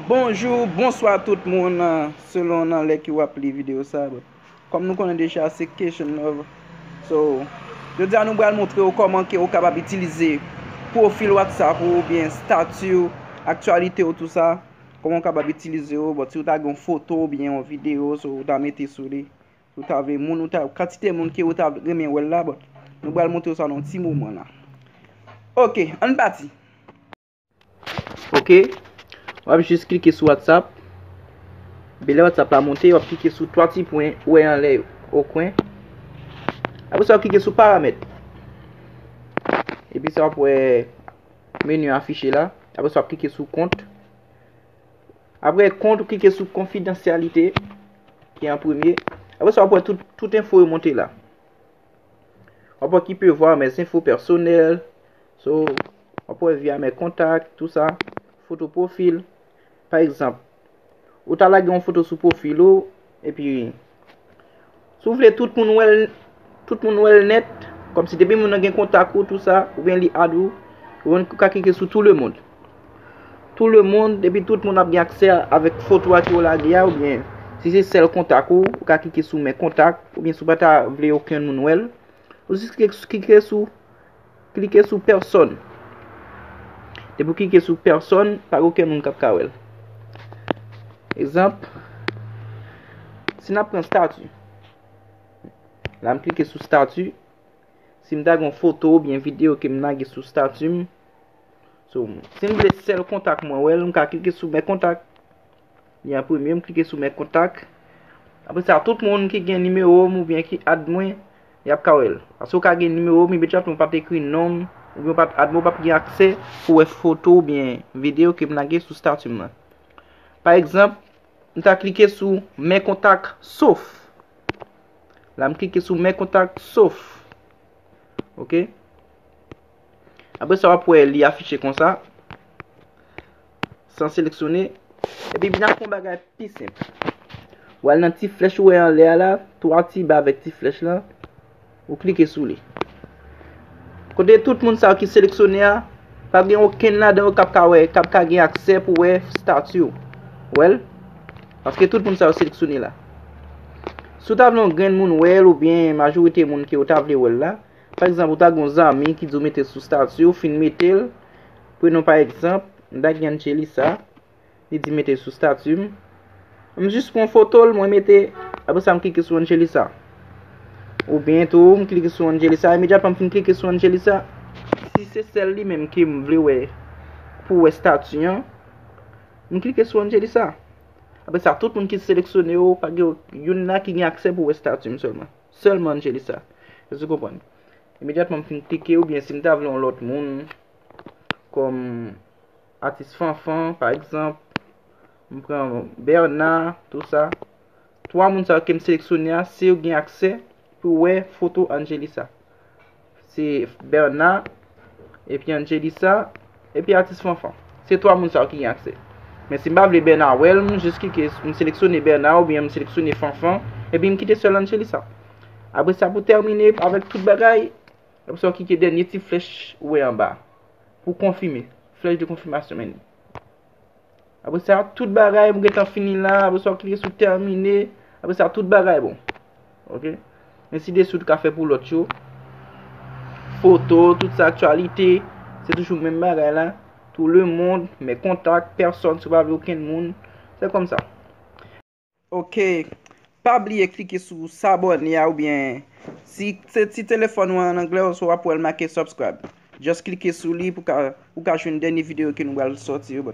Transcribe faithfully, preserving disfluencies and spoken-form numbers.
Bonjou, bonswa tout moun, selon nan lè ke w ap li videyo sa. Kòm nou konnen deja, se Kation Love. So, jodi a nou pral montre w kòman ke w kapab itilize pwofil WhatsApp ou oubyen stati w, aktyalite w, tou sa. Kòman w kapab itilize yo, bon, si w ta gen yon foto oubyen yon videyo, so, w ta mete sou li. Ou ta vle moun, ou ta, kantite moun ke ou ta renmen wè l la, bon, nou pral montre w sa nan yon ti moman la. Ok, ann pati. Ok, w ap jis klike sou WhatsApp. Epi lè WhatsApp la monte, w ap klike sou twa ti pwen ou wè anlè yo, o kwen. Apre sa, w ap klike sou paramèt. Epi sa, w ap wè meni afiche la. Apre sa, w ap klike sou kont. Apre kont, ou klike sou konfidansyalite, ki an premye. Apre sa, w ap wè tout, tout enfo yo monte la. W ap wè qui peut voir mes infos personnelles. So, w ap wè via mes contacts, tou sa. Foto pwofil. Pa egzanp, ou ta lage yon foto sou pwofil ou, epi si w vle tout moun wè l, tout moun wè l nèt, kòmsi depi moun nan gen kontak ou, tou sa, oubyen li add ou, ou ka klike sou tout le monde. Tout le monde, epi tout moun ap gen aksè avèk foto a ke w lage a, oubyen si se sèl kontak ou, ou ka klike sou mes contacts, oubyen si w pa ta vle okenn moun wè l, ou jis klike, klike sou, klike sou pèsòn. Depi w klike sou pèsòn, pa gen okenn moun k ap ka wè l. Egzanp, si n ap pran stati. La, m klike sou stati. Si m ta gen yon foto oubyen videyo ke m lage sou stati m, so, si m vle sèl kontak mwen wè l, m ka klike sou mes contacts. Li an premye, m klike sou mes contacts. Apre sa, tout moun ki gen nimewo m oubyen ki add mwen, y ap ka wè l. Paske w ka gen nimewo m, imedyatman w pa t ekri non m, oubyen w pa t add mwen, w p ap gen aksè pou wè foto oubyen videyo ke m lage sou stati m nan. Pa egzanp, m ta klike sou mes contacts sauf. La, m klike sou mes contacts sauf. Ok? Apre sa, w ap wè li afiche konsa, san seleksyone. Epi, vin ak yon bagay pi senp. W al nan ti flèch ou wè anlè a la, twa ti ba avèk ti flèch lan, ou klike sou li. Kote tout moun sa yo ki seleksyone a, p ap gen okenn ladan yo k ap ka wè, k ap ka gen aksè pou wè stati w. Wè l? Paske tout moun sa yo seleksyone la. Si w ta vle yon grenn moun wè l oubyen majorite moun ke w ta vle wè l la, pa egzanp, ou ta gen yon zanmi ki di w mete l sou stati w, fin mete l, prenon pa egzanp, m ta gen Angelisa, li di mete l sou stati m. M jis pran foto l, mwen mete, apre sa m klike sou Angelisa. Oubyen tou, m klike sou Angelisa, imedyatman m fin klike sou Angelisa, si se sèl li menm ke m vle wè pou wè stati an, m klike sou Angelisa. Apre sa, tout moun ki seleksyone yo, pa gen youn la ki gen aksè pou wè stati m sèlman. Sèlman Angelisa. Èske w konprann? Imedyatman m fin klike, oubyen si m ta vle yon lòt moun, kòm atis Fanfan, pa egzanp, m pran Bernard, tou sa. Twa moun sa yo ke m seleksyone a, se yo gen aksè pou wè foto Angelisa. Se Bernard, epi Angelisa, epi atis Fanfan. Se twa moun sa yo ki gen aksè. Men si m pa vle Bernard wè l, m jis klike, m seleksyone Bernard oubyen m seleksyone Fanfan, epi m kite sèl Angelisa. Apre sa, pou tèmine avèk tout bagay, apre sa, w klike dènye ti flèch ou wè anba pou konfime. Flèch de konfimasyon, men. Apre sa, tout bagay, m gentan fini la. Apre sa, w klike sou tèmine. Apre sa, tout bagay bon. Ok? Ensi de suit, ou ka fè pou lòt yo. Foto, tout sa, aktyalite. Se toujou menm bagay la. Tout le monde, mes contacts, pèsòn, si w pa vle okenn moun. Se kòmsa. Ok. Pa bliye klike sou sabòne a oubyen si se ti telefòn ou an anglè, w ap wè l make subscribe. Just klike sou li pou ka, ou ka jwenn dènye videyo ke nou pral sòti yo.